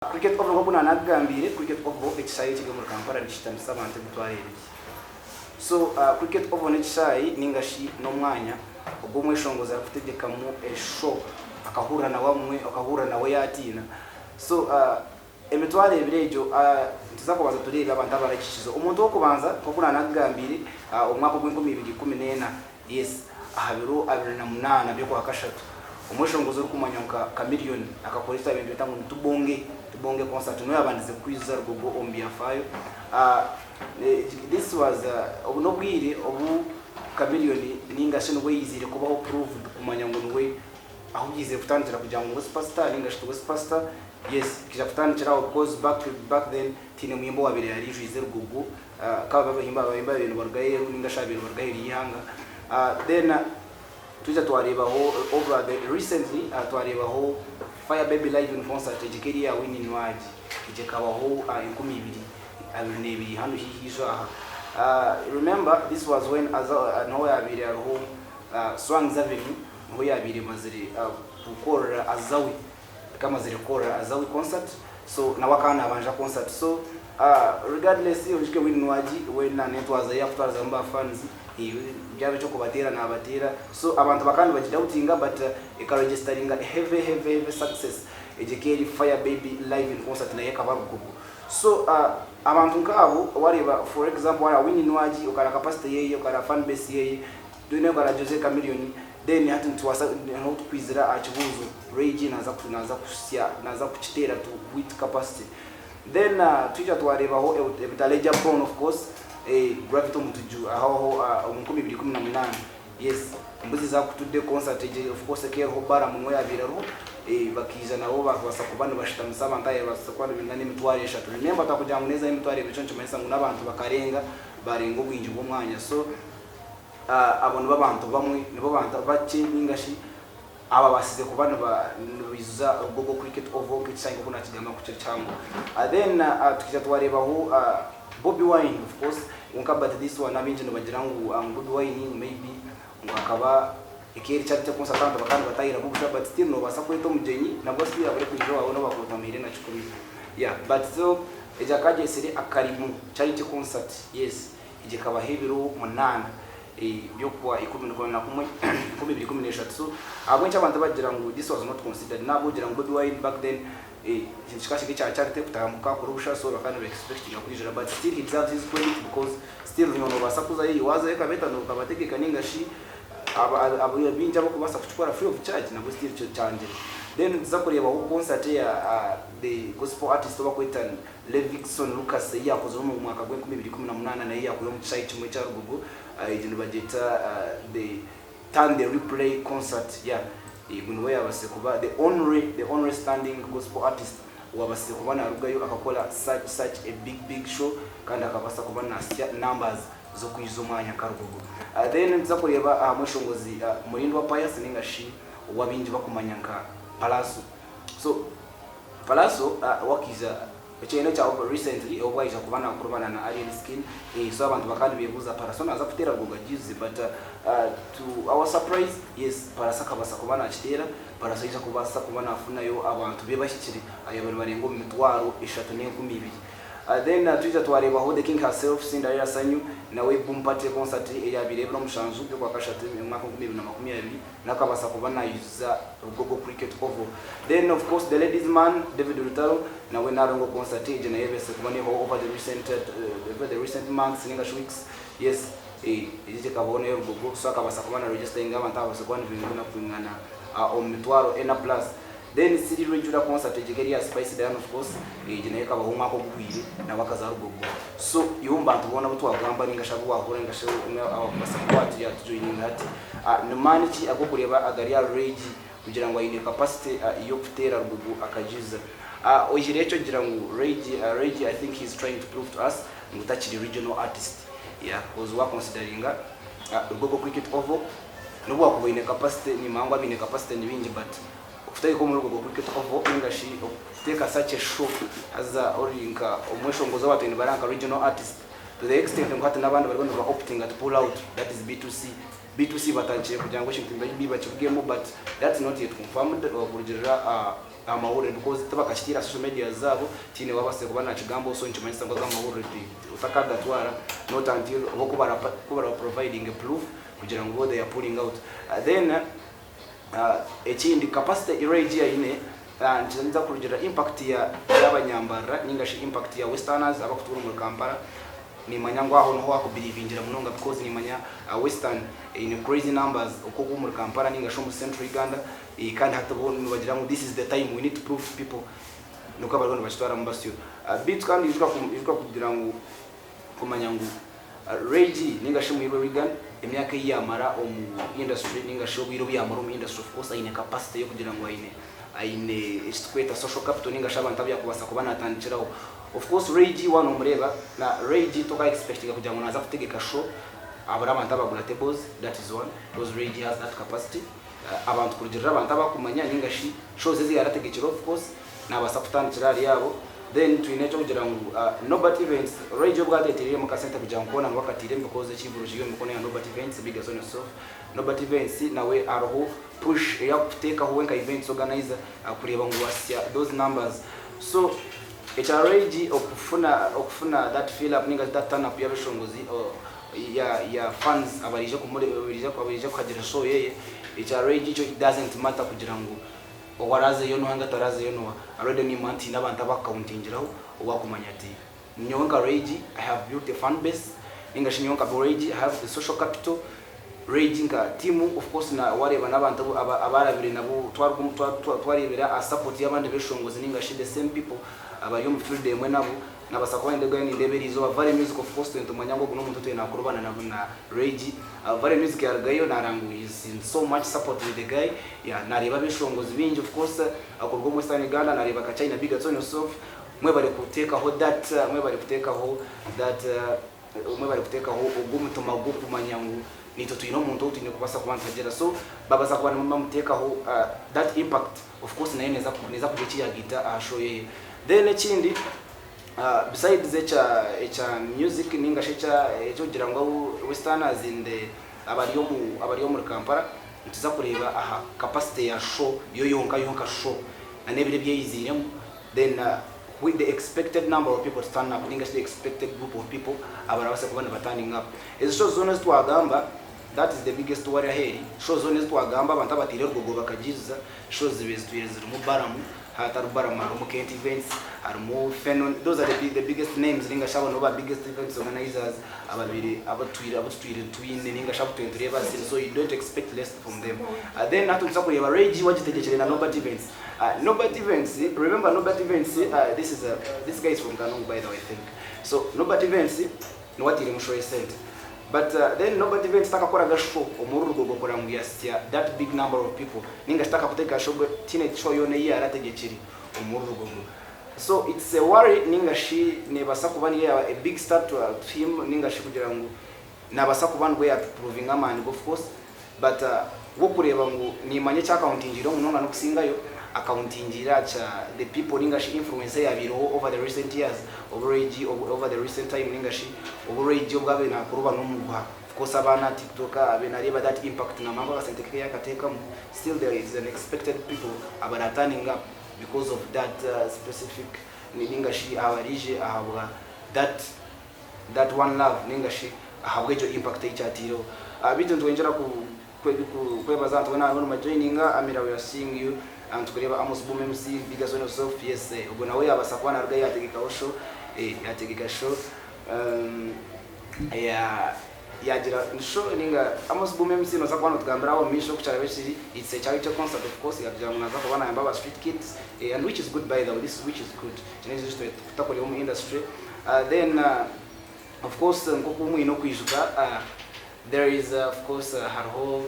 Cricket Oval nk'oku naanakugambiire, Cricket Oval ekishaayi ekiri omuri Kampala nikihitanisa abantu emitwaro ebiri. So Cricket Oval n'ekishaayi nainga shi n'omwanya ogu omweshongozi arikutegyekamu eshow akahurira nawe abumwe okahurira nawe yaatiina. So emitwaro ebiri egyo nituza kubanza tureebe abantu abaragikiza. Omuntu w'okubanza nk'oku naanakugambiire omu mwaka ogw'enkumi ibiri ikumi n'ena, Yes, aha biro 28 by'Okwakashatu, omweshongozi orikumanywa nka Chameleone akakora eki twabaire nitweta ngu ni Tubonge, Tubonge Concert, niwe yaabandize kwijuza Rugogo omu byafaayo. This was obu n'obwire obu Chameleone ninga shi nibwo yaiziire kubaho proved kumanya ngu niwe ahu byaizire kutandikira kugira ngu niwe superstar ninga shi tiwe superstar. Yes, kija kutandikira aho because back back then tihaine muyimbi owaabaire yariijwize Rugogo. Kaba abahimba abayimbi ababaire nibaruga aheeru ninga shi ababaire nibaruga aheeru y'eihanga. Then twija twareebaho over the recently twareebaho Fire Baby Live in Concert egyo eka eri eya Winnie Nwagi egyo ekabaho 2022 hanu haihi ijo aha. Remember this was when aza niho yaabaire hariho Swangz Avenue niho yaabaire emazire kukorera Azawi Kamazire kukora Azawi concert so nawe akaba nabanja concert so regardless oijuke Winnie Nwagi we nentwaza ye akutwarizamu ba fans byaba ekyokubateera nabateera so abantu bakaba nibagidoubtinga but eka registeringa a heavy heavy heavy success egyo ekaba eri fire baby live in concert nayo ekaba rugogo so abantu nkaabo wareeba for example wareeba Winnie Nwagi okareba capacity yeye okareba fan base yeye Twine nka Jose Chameleone then hati nitubaasa niho tukwizira aha kibuuzo Ray G naaza naaza kuhitsya naaza kukiteera to which capacity then twija twareebaho Ebutaleja Born of course Gravity Omutuju aho aho omu 2018 yes Embuzi Zakutudde concert egyo of course ekaba eriho Balaam niwe yaabaire ariho bakaija nabo baabaasa kuba nibashutamisa abantu ahu baabaasa kuba nibaingana 3000 remember twakugira ngu neezaho 20,000 ekyo nikimanyisa ngu n'abantu bakarenga baarenga obwingi bw'omwanya so Abo nibo bantu bamwe, nibo bantu bakye ninga shi ababaasize kuba nibaijuza Rugogo Cricket Oval nk'ekishaayi nk'oku naakigamba ngu kiri kihango. Then tukaija twareebaho Bobi Wine of course kwonka but this one abaingi nibagira ngu Bobi Wine maybe ngu akaba eka eri charity concert abantu bakaba nibataahiramu busha but still noobaasa kweta omugyenyi nabwo still abure kwija owaawe n'obu waakuba otamuhaire na kikumi. Yeah but so egyo akaba agyetsire Akarimu Charity Concert yes. Egyo ekabaho ebiro munaana by'okwa 11, 2013. So ahabw'enki abantu bagira ngu this was not considered? N'ahabw'okugira ngu Bobi Wine back then ekintu kikaba kiri ekya charity kutaha kukora obusha so bakaba niba expectinga kwijura but still he deserves his credit because still naiwe nobaasa kuzayo, waazayo okabeeta okabategeka ninga shi baingi abarikubaasa kukikora free of charge nabwo still kyangire. Then nituza kureebaho concert eya the gospel artist ou barikweta Levixone Lucas ei yaakozire omu mwaka gwa 2018 nayo yaakurira omu kishaayi kimwe ekya Rugogo, egyo nibagyeta the Turn the Replay Concert yeah ogu niwe yaabaasize kuba the only the only standing gospel artist owabaasize kuba naarugayo akakora such such a big big show kandi akabaasa kuba naasya numbers z'okwijuza omwanya nka Rugogo. Then nituza kureeba aha mweshongozi Mulindwa Pius ninga shi ou abaingi bakumanya nka Pallaso. So Pallaso wakaija ekyenda ekya recently obu aija kuba nakurubana na Alien Skin so abantu bakaba nibebuuza Pallaso naza kuteera Goga Juice but to our surprise yes Pallaso akabasa kuba nakiteera Pallaso aija kubasa kuba nafunayo abantu be bahikire ababaire nibarenga omu 32,000. Then twija twareebaho The King Herself, Cinderella Sanyu, nawe Boom Party Concert eyaabaire ebiro 7 by'Okwakashatu omwaka 2020 nawe akabaasa kuba naijuza Lugogo Cricket Oval. Then of course The Ladies Man, David Lutalo, nawe Nalongo Concert egyo nayo ebaase kuba neebaho over the recent over the recent months ninga shi weeks, yes egyo ekabaho nayo Lugogo so akabaasa kuba na registeringa abantu ababaase kuba nibaingana kwingana omu 40,000 plus. Then Siri Rwejura concert egyo eka eri ya Spice Diana of course, egyo nayo ekabaho omwaka oguhweire nawe akaza Rugogo. So iwe omu bantu boona abu twagamba ninga shi abu wahurira ninga shi omwe awakubaasa kuba yatujoininga hati, ni maani ki agokureeba agari ahari Ray G kugira ngu aine capacity y'okuteera Rugogo akagiza? Oihireho ekyo kugira ngu Ray G, Ray G I think he is trying to prove to us ngu takiri regional artist yeah coz wa consideringa Rugogo Cricket Oval N'obu wakuba oine capacity, nimanya ngu abaine capacity ni baingi but okuteeka omuri Lugogo Cricket Oval ninga shi okuteeka such a show haza ori nka omweshongozi ou batwire nibareeba nka regional artist to the extent ngu hati n'abandi bariyo niba optinga to pull out that is B2C. B2C batandikire kugira ngu ekintu maybe bakivugemu but that's not yet confirmed okurugiirira aha mahurire because tibakakiteire aha social media zaabo, tihaine owabaasize kuba nakigambaho so nikimanyisa ngu ago amahurire otakagatwara not until bo ku baraba providinge proof kugira ngu bo they are pulling out. Then ekindi capacity Ray-G aine nikiza kurugiirira impact y'abanyambarira ninga shi impact ya westerners abakutuura omuri Kampala. Nimanya ngu aho niho wakubirivingira munonga because nimanya Western eine crazy numbers okwo okwo omuri Kampala ninga shi omu Central Uganda kandi hati bo nibagira ngu this is the time we need to prove to people nikwo bariho nibakitwaramu basyo. Beitu kandi ijuka ijuka kugira ngu kumanya ngu Ray G ninga shi Muhirwe Reagan emyaka eyi yamara omu industry ninga shi obwire obu yamara omu industry of course aine capacity yokugira ngu aine aine eki turikweta social capital ninga shi abantu abu yakubaasa kuba natandikiraho. Of course Ray G waaba nomureeba na Ray G toka expectinga kugira ngu naaza kutegeka show abure abantu abagura tables that is one because Ray G has that capacity abantu kurugirira abantu abakumanya ninga shi shows ezi yarategekire of course nabaasa kutandikira ahari abo then twine ekyokugira ngu Nobert Events Ray G obu ateteiremu akasente kugira ngu koona ngu akatiiremu because ekivuru kiri omu mikono ya Nobert Events big on yourself Nobert Events nawe hariho push ei arikuteekaho we nka events organizer kureeba ngu wasya those numbers so Ekya Ray G okufuna okufuna that fill up ninga shi that turn up y'abeshongozi ya ya fans abaraije kumure abaraije kuhagira show yeye, ekya Ray G kyo it doesn't matter kugira ngu owarazeyo noha ninga atarazeyo noha, already nimanya nti haine abantu abu akukauntingiraho obu akumanya ati nyowe nka Ray G I have built a fan base ninga shi nyowe nka Ray G I have a social capital. Rage nka tiimu of course na wareeba n'abantu abu abarabire nabo twareebera aha support y'abandi beshongozi ninga shi the same people abari omu field emwe nabo nabaasa kuba nindeeba nindeeba eriizooba Valley Music of course twena nitumanya ngu ogu n'omuntu ou twine nakurubana na na Rage Valley Music yarugayo naaranga ngu he's in so much support with the guy yeah nareeba abeshongozi baingi of course kuruga omu Western Uganda nareeba Kachina Big Atsoni yourself mwebare kuteekaho that mwebare kuteekaho that Mwebare kuteekaho ogwo omutima gw'okumanya ngu naitwe twine omuntu ou twine kubaasa kuba nituhagira. So babaasa kuba nibamuteekaho that impact, of course nayo neeza neeza kugira eki yaagaita aha show yeye. Then ekindi besides ekya ekya music ninga shi ekya eky'okugira ngu abu westerners in the abari omu abari omuri Kampala, nituza kureeba aha capacity ya show yo yonka yonka show na n'ebiro ebi eyiziiremu. Then with the expected number of people to turn up ninga shi the expected group of people abarabase kuba niba turning up. Ezi shows zoona ezi twagamba that is the biggest worry ahu eri, shows zoona ezi twagamba abantu abataire orugogo bakagiijuza, shows zibaire zitwire zirimu Balaam, haatari Balaam harimu Kent Events, harimu Fenon, those are the biggest names ninga shi abo nibo ba biggest events organizers ababaire abatwire abututwire twine ninga shi abutwire nitureeba aha scene so you don't expect less from them. Then hati nituza kureeba Ray G wagitegekire na Nobert Events. Nobert Events, remember Nobert Events, this is a, this guy is from Kanungu by the way I think. So Nobert Events niwe atairemu show y'esente. But then Nobert Events takakoraga show omuri Rugogo kureba ngu yasya that big number of people ninga shi takakutegeka show tihaine show yoona ei yarategekire omuri Rugogo. So it's a worry ninga shi nebaasa kuba niyo yaaba a big start to him ninga shi kugira ngu Nabaasa kuba nibwo yatupuruvinga amaani ge of course but wokureeba ngu nimanya eki akauntingiireho munonga n'okusingayo, akauntingiire aha kya the people ninga shi influence eyabaireho over the recent years obu Ray G over the recent time ninga shi obu Ray G obu abaire nakuruba n'omuguha of course abaana aha TikTok abaire nareeba that impact namanya ngu akasente ke yakateekamu still there is an expected people abara turning up because of that specific ninga shi abaraije ahabwa that That one love ninga shi ahabw'egyo impact ei kyateireho. Beitu nitwongyera kwebaza nti weena ariho nibajoininga Amira we are seeing you nitukureeba Amos Boom MC big up on yourself yes ogwo nawe yabaasa kuba narugayo yategekaho show yategeka show yagira show ninga Amos Boom MC noza kuba notugambira aho omumaisho oku kyarabe kiri it's a charity concert of course yatugira ngu naza kuba nayamba aba street kids and which is good by the way this which is good eki n'ekintu eki tutakureeba omu industry. Then of course nk'oku mwine okwijuka there is of course hariho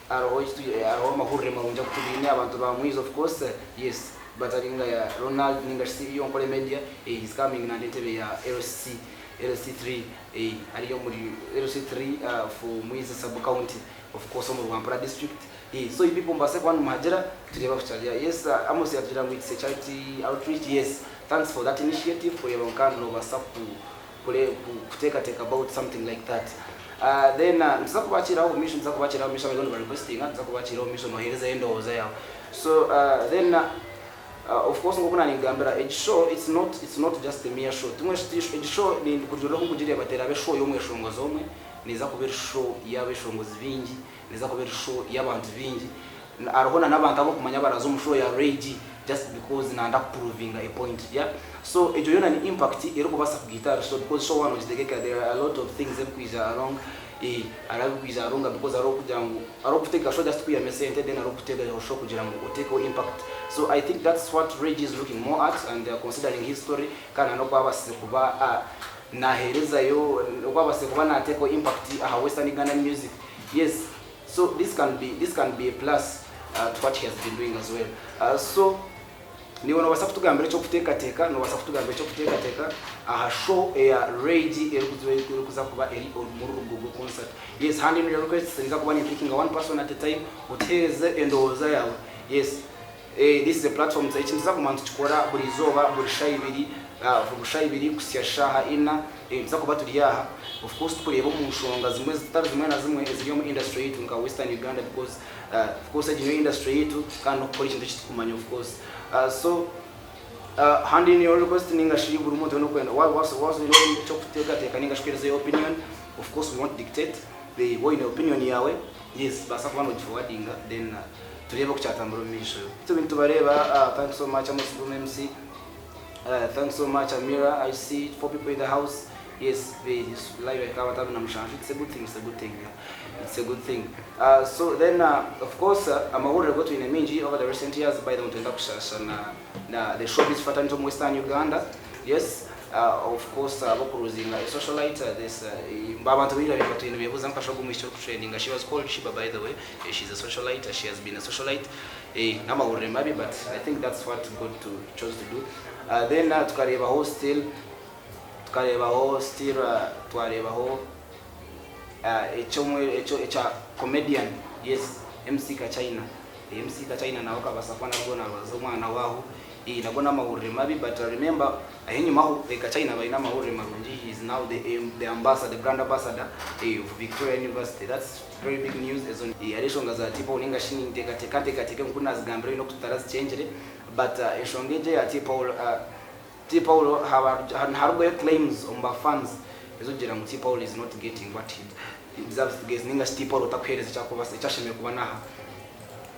hariho hariho amahurire marungi agu tubaine abantu ba Mwiza of course yes batari nka ya Ronald ninga shi CEO Nkore Media he is coming nandi entebe ya LC LC3 ari omuri LC3 for Mwiza sub county of course omuri Rwampara district so you people mubaase kuba nimuhagira tureebe ahu yes Amos yatugira ngu it's a charity outreach yes Thanks for that initiative kureeba ngu kandi nobaasa kuteekateeka about something like that. Then nituza kubakiira omu maisho, nituza kubakiira omu maisho abariyo niba requestinga, nituza kubakiira omu maisho noheerezayo endowooza yaawe. So then of course nk'oku naaningambira egi show it's not it's not just a mere show. Timwe egi show kurugiirira oku nkugireeba teraabe show y'omweshongozi omwe, neeza kuba eri show y'abeshongozi baingi, neeza kuba eri show y'abantu baingi. Hariho na n'abantu ab'okumanya abaraaza omu show ya Ray G just because nanda ku provinga a point yeah so egyo yoona ni impact erikubaasa kugaita ahari show because show waaba nogitegeka there are a lot of things ebikwiija along eh hariho ebikwiija along because hariho okugira ngu hariho okutegeka show just kwihamu esente then hariho okutegeka show kugira ngu otekeho impact so I think that's what Ray G is looking more at and considering his story kandi na n'oku abaasize kuba naheerezayo oku abaasize kuba nateekaho impact aha western Ugandan music yes So this can be this can be a plus to what he has been doing as well. So niiwe nobaasa kutugambira eky'okuteekateeka, nobaasa kutugambira eky'okuteekateeka aha show eya Ray G erikuza kuba eri omuri Rugogo concert. Yes, hand in your requests, ninza kuba nimpikinga one person at a time, otuheereze endowooza yaawe. Yes. This is a platform eki nituza kuguma nitukikora buri izooba buri shaaha ibiri buri shaaha ibiri kuhitsya shaaha ina nituza kuba turi aha of course tukureeba omu nshonga zimwe zitari zimwe na zimwe eziri omu industry yaitu nka western Uganda because of course egi niyo industry yaitu kandi n'okukora ekintu eki tukumanya of course so hand in your request ninga shi buri muntu weena orikwenda waaba oine eky'okuteekateeka ninga shi kuheereza opinion of course we won't dictate waaba oine opinion yaawe yes baasa kuba nogiforwardinga then Tureebe oku kyatambura omu maisho. Itwe nitubareeba thanks so much Amos Boom MC thanks so much Amira I see four people in the house yes live eriko abantu abiri na mushanju it's a good thing it's a good thing yeah it's a good thing so then of course amahurire go twine mingi over the recent years by the way nitwenda kushasha na na the showbiz fraternity omu western Uganda yes Of course ahabw'okuruzinga a socialite this abantu baingi babaire batwire nibebuuza nka ogu omwishiki orikutrendinga she was called Sheeba by the way she's a socialite she has been a socialite n'amahurire mabi but I think that's what God to chose to do then tukareebaho still tukareebaho still twareebaho ekya comedian yes MC Kachina MC Kachina nawe akabaasa kuba nabwo nabaza omwana we aho Eeh nago namahurire mabi but remember ahenyimaho Kachina abaire namahurire marungi he is now the the ambassador the brand ambassador of Victoria University that's very big news ezo hariho enshonga za T-Paul ninga shi ninteekateeka nteekateeke nkoku nazigambire oine oku tutarazikyengire but enshonga egyo eya T-Paul T-Paul haba niharugayo claims omu ba fans ezokugira ngu T-Paul is not getting what he deserves to get ninga shi T-Paul takuhereza ekyakubaasa ekyashemereire kuba naha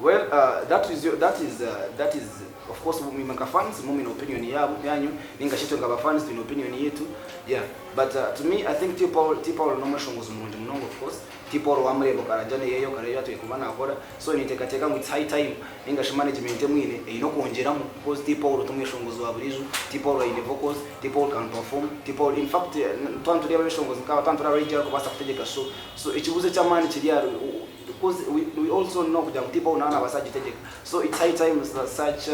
Well that is that is that is of course imwe nka fans imwe mwine opinion yaabo yanyu ninga shi itwe nka ba fans twine opinion yaitu yeah but to me I think T Paul T Paul n'omweshongozi murungi munonga of course T Paul wamureeba okaragya neyeyo okareeba ebi atwire kuba nakora so ninteekateeka ngu it's high time ninga shi management emwine eine okwongyeramu because T Paul t'omweshongozi wa buriijo T Paul aine vocals T Paul can perform T Paul in fact twaba nitureeba abeshongozi nk'aba twaba nitureeba Ray G arikubaasa kutegyeka show so ekibuuzo eky'amaani kiri aha Because we we also know kugira ngu T-Paul nawe nabaasa kugitegyeka so it's high time such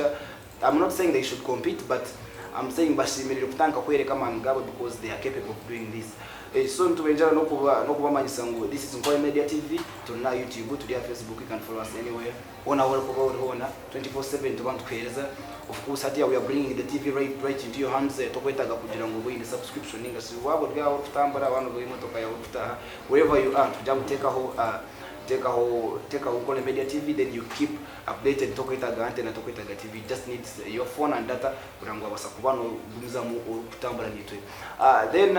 I'm not saying they should compete but I'm saying bashemereire kutandika kwereka amaani gaabo because they are capable of doing this. So nitubengyera nokuba nokubamanyisa ngu this is Nkore Media TV turi n'aha YouTube turi aha Facebook you can follow us anywhere hoona ahu orikuba ori hoona 24/7 nituba nitukuheereza of course hatiya we are bringing the TV right right into your hands tokwetaaga kugira ngu obe oine subscription ninga shi waaba ori aho orikutambura waaba ori omu motoka yaawe orikutaaha Wherever you are nitugira ngu tekaho tekaho tekaho Nkole Media TV then you keep updated tokwetaga antenna tokwetaga TV you just need your phone and data kugira ngu wabasa kuba nogumizamu orikutambura nitwe then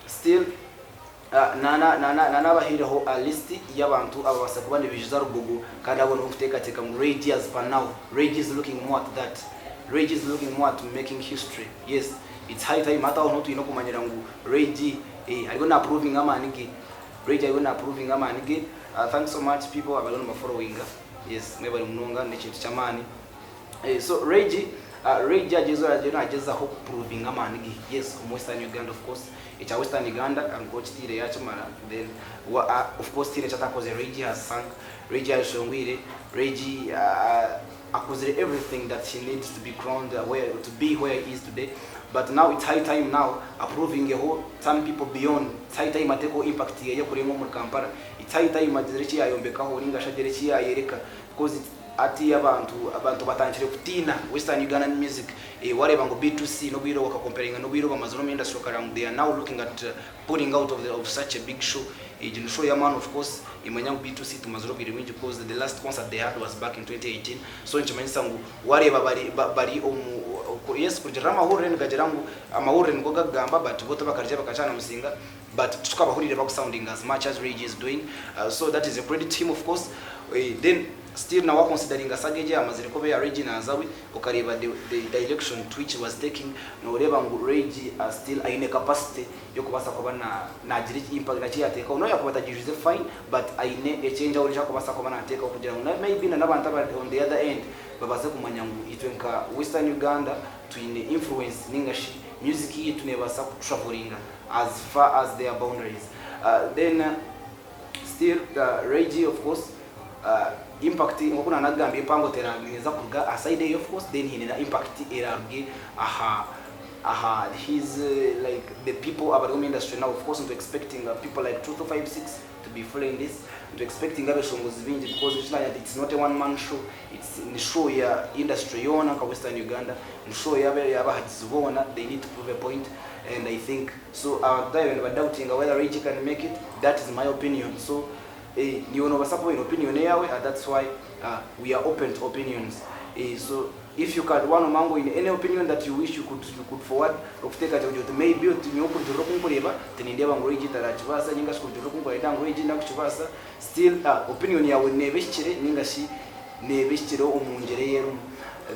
still nana nana nanabahaireho a list y'abantu ababasa kuba nibijuza Rugogo kandi abo nibo nkuteekateeka ngu Ray G as per now Ray G is looking more at that Ray G is looking more at making history yes it's high time hati aho niho twine okumanyira ngu Ray G Eh ariyo na provinga amaani ge. Rage ariyo na provinga amaani ge. Thanks so much people abariyo nibaforowinga. Yes mwebare munonga nekintu kyamaani. So Rage Rage agyezaho ariyo nagyezaho ku provinga amaani ge. Yes omu western Uganda of course. Ekya western Uganda nkoku okitiire yakimara then of course tihaine eki atakozire Rage has sung, Rage ayeshongwire, Rage akozire everything that he needs to be crowned where to be where he is today but now it's high time now aprovingeho some people beyond it's high time atekeho impact yeye kurenga omuri Kampala it's high time agire eki yayombekaho ninga shi agire eki yayereka because it's hatiya abantu abantu batandikire kutiina western Ugandan music wareeba ngu B2C n'obwire obu okacomparinga n'obwire obu bamazire omu industry okareba ngu they are now looking at pulling out of the of such a big show. Egi ni show y'amaani of course nimanya ngu B2C tumazire obwire bwingi coz the last concert they had was back in 2018 so nikimanyisa ngu wareeba bari bari omu yes kurugirira amahurire nigagira ngu amahurire nigo gakugamba but bo tibakarya bakakyanamusinga but titukabahurire bakusoundinga as much as Ray G is doing so that is a credit to him of course then still na waconsideringa saga egi eyamazire kuba eya Ray G na Azawi okareeba the the direction to which he was taking noreeba ngu Ray G still aine capacity y'okubaasa kuba na nagira impact na ekiyateekaho nobu yakuba atagiijwize fine but aine eky'enjawulo eki akubaasa kuba nateekaho kugira ngu na maybe na n'abantu abari on the other end babaase kumanya ngu itwe nka Western Uganda twine influence ninga shi music yaitu nebaasa ku travellinga as far as their boundaries then still Ray G of course impact nk'oku nanagambire empango teraza kuruga aha side eye of course then haine na impact eraruge aha aha his like the people abari omu industry now of course nitu expectinga people like True 256 to be following this nitu expectinga abeshongozi bingi because ekimanya nti it's not a one man show it's ni show ya industry yoona nka western Uganda ni show yabahagizi boona they need to prove a point and I think so abantu babaire niba doubtinga whether Ray G can make it that is my opinion so Eh niiwe nobasa kuba oine opinion eyawe and that's why we are open to opinions eh so if you can wanoma ngu oine any opinion that you wish you could you could forward okuteekateeka kugira oti maybe oti nyowe kurugiirira oku nkureeba tinindeeba ngu Ray-G tarakibaasa ninga shi kurugiirira oku nkureeba ngu Ray-G nakukibaasa still opinion yaawe neeba ehikire ninga shi neeba ehikire omu ngyera ei erimu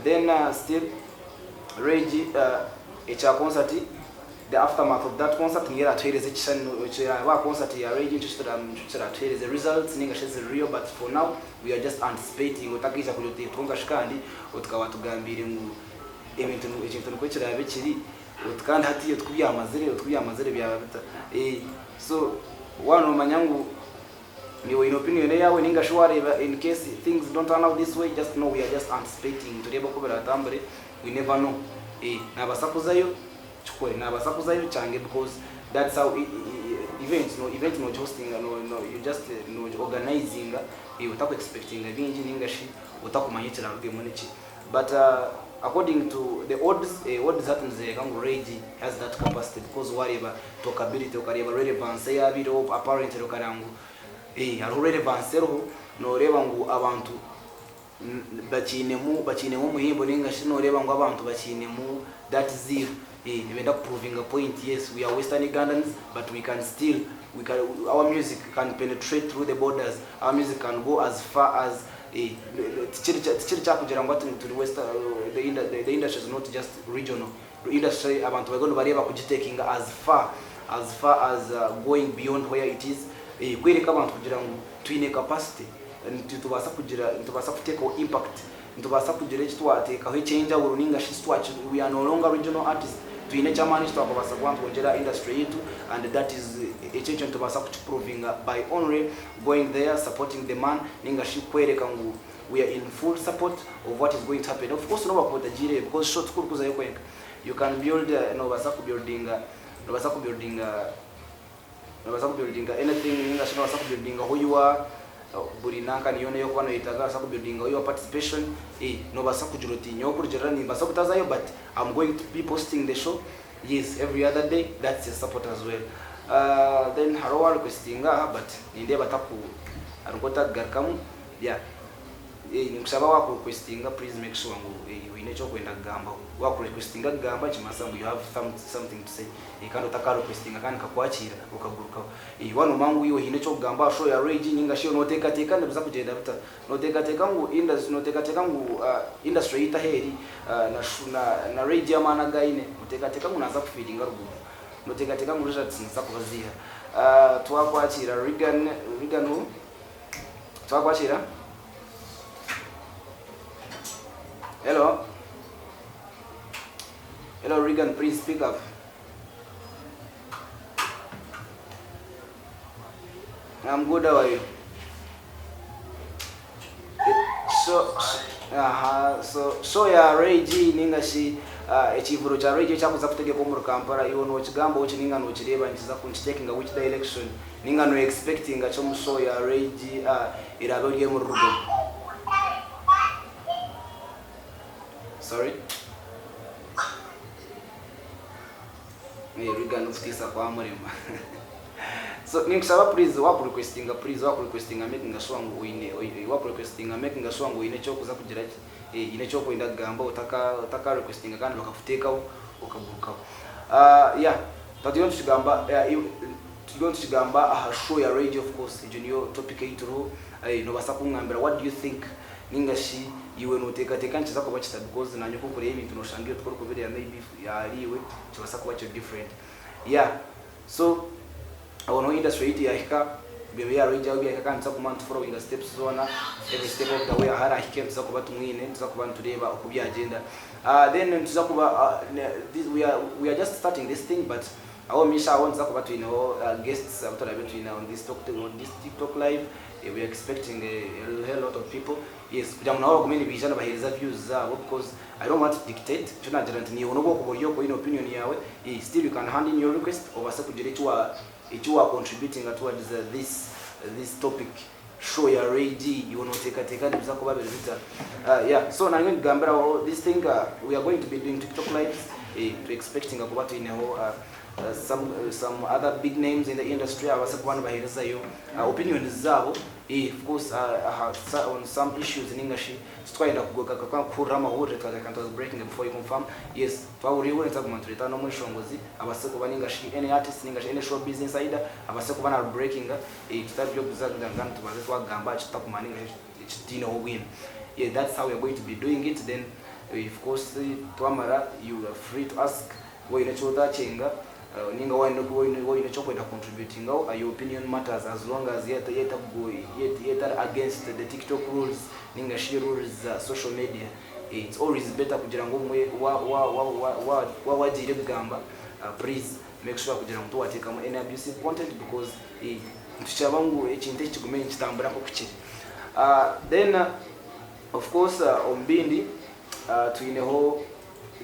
then still Ray-G ekya concert The aftermath of that concert niyo eratuhereza ekishushani ekiraba aha concert ya Ray G nikyo kiratuhereze results ninga shi eziri real but for now we are just anticipating otakaija kugira oti kwonka shi kandi oti ka watugambiire ngu ebintu ekintu nikwo kiraabe kiri oti kandi hatiiya oti kubyamazire oti kubyamazire byaba bita so waaba nomanya ngu Niiwe oine opinion eyaawe ninga shi wareeba in case things don't turn out this way just know we are just anticipating nitureeba oku biratambure we never know eh nabaasa kuzayo kikore nabaasa kuzayo kyange because that's how event no event nogi hostinga no no you just nogi organizinga eh otaku expectinga bingi ninga shi otakumanya ekirarugemu niki but according to the odds eh odds hati nizoreka ngu Ray G has that capacity because wareeba talkability okareeba relevance eyabaireho apparently okareeba ngu eh hariho relevance eriho noreeba ngu abantu bakiinemu bakiinemu omuhimbo ninga shi noreeba ngu abantu bakiinemu that zeal eh nibenda ku provinga point yes we are western Ugandans but we can still we can our music can penetrate through the borders our music can go as far as eh tikiri tikiri kyakugira ngu hati ngu turi western the the industry is not just regional Industry abantu bariyo nibareeba kugitekinga as far as far as going beyond where it is kwereka abantu kugira ngu twine capacity nitubaasa kugira nitubaasa kuteekaho impact nitubaasa kugira eki twateekaho eky'enjawulo ninga shi we are no longer regional artist twine eky'amaani eki twakubaasa kuba nitwongyera aha industry yaitu and that is ekyo ekyo nitubaasa kukiprovinga by only going there supporting the man ninga shi kwereka ngu We are in full support of what is going to happen. Of course nobu wakuba otagiireyo because show tikuri kuzayo kwenka. You can build nobaasa ku buildinga nobaasa ku buildinga nobaasa ku buildinga anything ninga shi nobaasa ku buildinga who you are buri nanka niyo yoona eyokuba noyetaaga nobaasa ku buildinga your participation eh nobaasa kugira oti nyowe kurugiirira nimbaasa kutazayo but I'm going to be posting the show yes every other day that's a support as well. Then hariho owa requestinga aha but nindeeba taku hariho otakugarukamu. Yeah eh ninkushaba waku requestinga please make sure ngu eh oyine ekyokwenda kugambaho. Waku requestinga kugamba nikimanyisa ngu you have something to say eh kandi otaka requestinga kandi nkakwakiira okagurukaho. Eh waaba nomanya ngu iwe oyine ekyokugamba aha show ya Ray G ninga shi noteekateeka nibiza kugyenda bita? Noteekateeka ngu industry noteekateeka ngu industry yaitu ahu eri na na na Ray G amaani agu ayine noteekateeka ngu naaza kufeelinga ruguru? Noteekateeka ngu results niziza kuba ziiha? Twakwakiira Reagan, Reagan who? Twakwakira? Hello? Hello Regan, please speak up. I'm good, how are you? So, aha, so, so ya Ray G ninga shi ekivuro kya Ray G ekyakuza kutegeka omuri Kampala iwe nokigambaho ki ninga nokireeba nikiza nikitekinga which direction? Ninga no expectinga ki omu show ya Ray G eraabe eri omuri Rugomo? Sorry? Eh, Reagan okutiisa kwamurema. So ninkushaba please waku requestinga please waku requestinga makinga sure ngu oine waku requestinga makinga sure ngu oine ekyokuza kugira ki oine ekyokwenda kugamba otaka otaka requestinga kandi bakakuteekaho okagurukaho. Yeah twaba turiyo nitukigamba turiyo nitukigamba aha show ya Ray G of course egyo niyo topic ei turiho nobaasa kungambira what do you think ninga shi iwe noteekateeka nikiza kuba kita because nanye oku nkureeba ebintu noshanga iwe tikwo orikubireeba maybe ahari iwe nikibaasa kuba kiri different yeah so aho niho industry yaitu yahika ebyo bya Ray G ahu byahika kandi nituza kuguma nitu followinga steps zoona every step of the way ahu arahike nituza kuba tumwine nituza kuba nitureeba oku byagyenda then nituza kuba we are we are just starting this thing but aho omu maisho aho nituza kuba twineho guests abu turaabe twine on this on this TikTok live we are expecting a hell lot of people yes kugira ngu nabo bagume nibaija nibaheereza views zaabo because I don't want to dictate nikyo naagira nti naiwe nobu okuba ori okwo oine opinion yaawe still you can hand in your request obaase kugira eki wa eki wa contributinga towards this this topic show ya Ray G iwe noteekateeka nibiza kuba biri bita yeah so nanye nikugambira aho this thing we are going to be doing tiktok lives tu expectinga kuba twineho some some other big names in the industry ababaasa kuba nibaheerezayo opinions zaabo of course aha on some issues ninga shi Titwayenda kuhurira amahurire twagira reka tuzi breakinge before you confirm. Yes, twahurira eihurire nitwaguma nitureeta n'omweshongozi abaase kuba ninga shi any artist ninga shi any showbiz insider abaase kuba na breakinga tutari by'okuza kugira ngu tubanze twagamba aha kitutakumanya ninga shi ekitutaineho bwino. Yeah, that's how we are going to be doing it then of course twamara you are free to ask Waaba oine eki otakyenga ninga waaba oine eki orikwenda ku contributingaho, your opinion matters as long as etari against the tiktok rules ninga shi rules za social media. It's always better kugira ngu obumwe waaba wagiire kugamba please make sure kugira ngu tiwateekamu any abusive content because nitushaba ngu ekintu eki kigume nikitambura nk'oku kiri. Then of course omu bindi twineho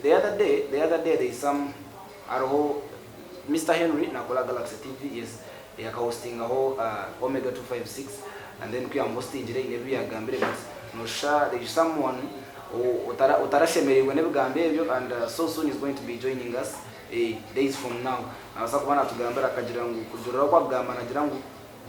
The other day, the other day there is some hariho Mister Henry nakora Galaxy TV yes yakahostingaho Omega 256 and then ku yamuhostingire haine ebi yagambire but noshusha there is someone otarashemereirwe n'ebigambo ebyo and so soon is going to be joining us days from now nabaasa kuba natugambira akagira ngu kurugiirira oku akugamba nagira ngu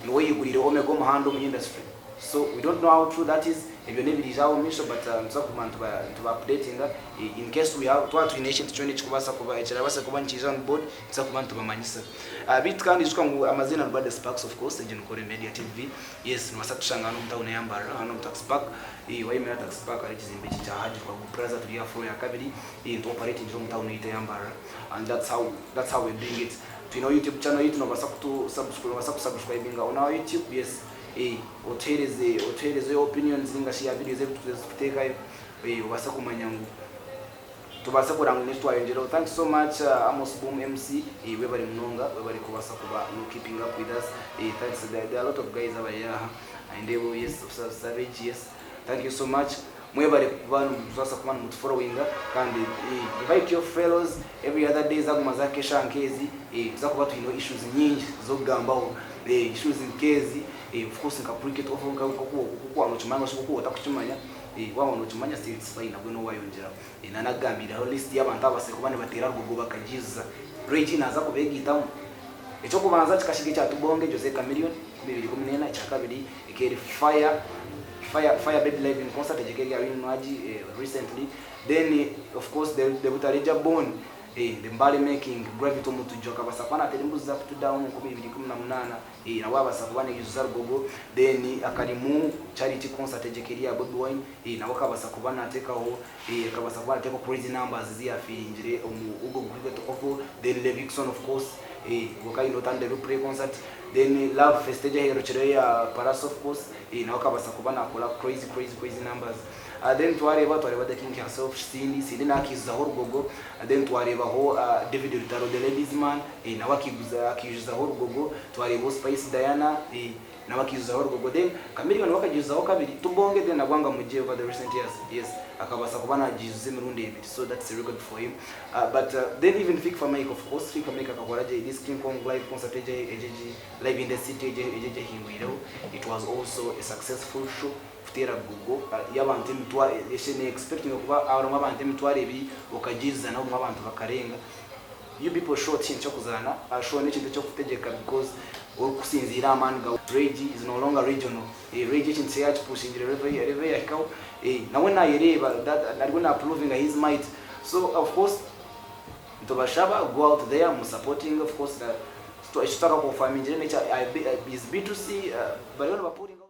Niwe oyiguriire Omega omuhanda omu industry so we don't know how true that is ebyo nebiriija aho omumaisho but nituza kuguma nituba updatinga in case we have twaba twine ekintu kyona ekikubaasa kuba ekirabaasa kuba nikiija on board nituza kuba nitubamanyisa. Beitu kandi ijuka ngu amaziina nigo The Sparks of course egyo ni Kore Media TV yes nobaasa kutushanga hanu omu town eya Mbarara hanu omu Taxi Park wayemera aha Taxi Park hariho ekizimbe eki ekya Hajji Rwagu Plaza turi aha floor ya kabiri nitu operatingira omu town yaitu eya Mbarara and that's how that's how we're doing it. Twineho YouTube channel yaitu nobasa kutu subscribe nobasa ku subscribinga on our YouTube yes eh otuhereze otuhereze your opinions ninga shi ya videos ezitukuteekayo eh obase kumanya ngu tubase kureba ngu n'eki twayongyeraho thanks so much Amos Boom MC eh webare munonga webare kubasa kuba no keeping up with us eh thanks there, there are a lot of guys abari aha nindeeba yes Savage yes Thank you so much mwebare kuba nimutubaasa kuba nimutuforowinga kandi invite your fellows every other day zaguma zahika eshaaha nk'ezi tuza kuba twineho issues nyingi z'okugambaho issues nk'ezi of course nka cricket nk'oku waaba nokimanya ninga shi nk'oku otakukimanya waaba nokimanya still it's fine nabwo noba wayongyeraho nanakugambiireho list y'abantu ababaasize kuba nibateera rugogo bakagiijuza Reggie naaza kubeegaitamu eky'okubanza kikashiga ekya Tubonge Jose Chameleone 2014 ekyakabiri Ekeri fire fire fire baby live in concert egyo ekeri ya Winnie Nwagi recently then of course the the Butaleja born eh the Mbale making Gravity Omutujju akabasa kuba natera embuzi za kutudaho omu 2018 eh nabwo abasa kuba naijuza Rugogo then akarimu charity concert egyo ekeri ya Bobi Wine eh nabwo akabasa kuba natekaho eh akabasa kuba natekaho crazy numbers ezi yafiringire omu ogwo gukwiga then Levixone of course eh ogwo kayine otandire replay concert Then love fest egyo eherukireyo ya Pallaso of course nawe akabasa kuba nakora crazy crazy crazy numbers then twareeba twareeba the king herself Cindy, Cindy nawe akaijuzaho orugogo then twareebaho David Rutaro the ladies man nawe akaijuzaho orugogo twareebaho Spice Diana nawe akaijuzaho orugogo then Chameleone we akagiijuzaho kabiri Tubonge then na Gwanga Mugye over the recent years yes akabaasa kuba nagiijuza emirundi ebiri so that's a record for him. But then even Fik Fameica of course, Fik Fameica akakora gye this King Kong live concert egyo egyo egyi live in the city egyo egyo ehingwireho it was also a successful show kuteera gogo y'abantu emitwaro eshe ne expectinga kuba harimu abantu 2000 okagiizana obumwe abantu bakarenga you people show tikintu ky'okuzaana show n'ekintu eky'okutegyeka because. Orikusinziira aha maani gawe. Rage is no longer regional. Rage ekintu kye yakipushingire level level eyahikaho. Nawe nayereeba that ariyo na provinga his might. So of course nitubashaba go out there mu supportinge of course the ekitutakakonfamingire nekya is B2C bariyo nibapuringa.